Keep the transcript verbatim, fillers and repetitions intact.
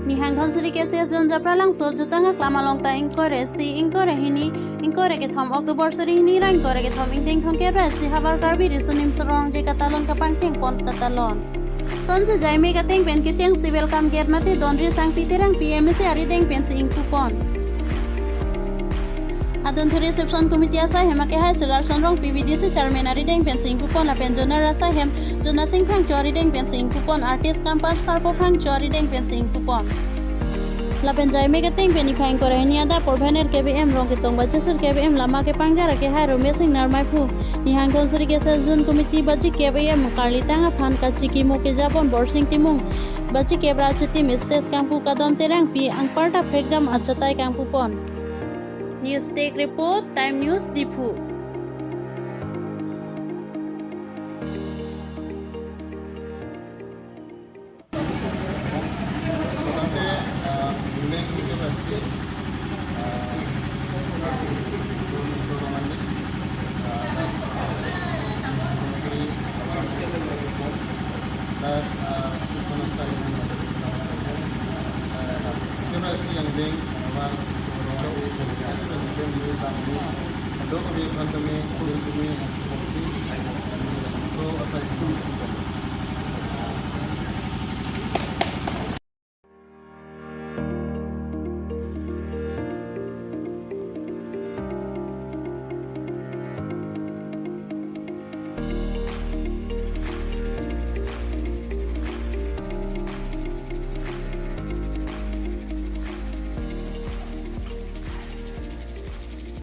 Nihang Dhansiri K C S Zone Japralangso jutang aklam along ta ingkoi ra isi, ingkoi ra hini, ingkoi ra kethom October suri hini ra ingkoi ra kethom ingdeng thomkep ra isi havar Karbi Riso Nimso Rongje katalon kapangcheng pon katalon. Sonsi jaime kateng pen kecheng si welcome gate mate Donri Sangpi Terangpi M A C arideng pensi ingpupon. Adunthu Reception Committee asai hem akehai Silarson Rongpi V D C Chairman arideng pensi ingpupon lapen Zonal asai hem Jona Sing Phangcho arideng pensi ingpupon, artist Kampa Sarpo Phangcho arideng pensi ingpupon. Lapen jaime kateng pen niphai ingkoi ra hini adap apor banner kep A M, rong ketong baji sir kep A M, lama kepangjar akehai Romesh Ingnar Maiphu, Nihang Dhansiri K C S Zone Committee baji kep A M, karlitang aphan kachikimo kejapon Borsing Timung, baji kep ra achitim stage kangpu Kadom Terangpi, anparta phekdam achatai kangpupon. News Desk Report, Time News, Diphu.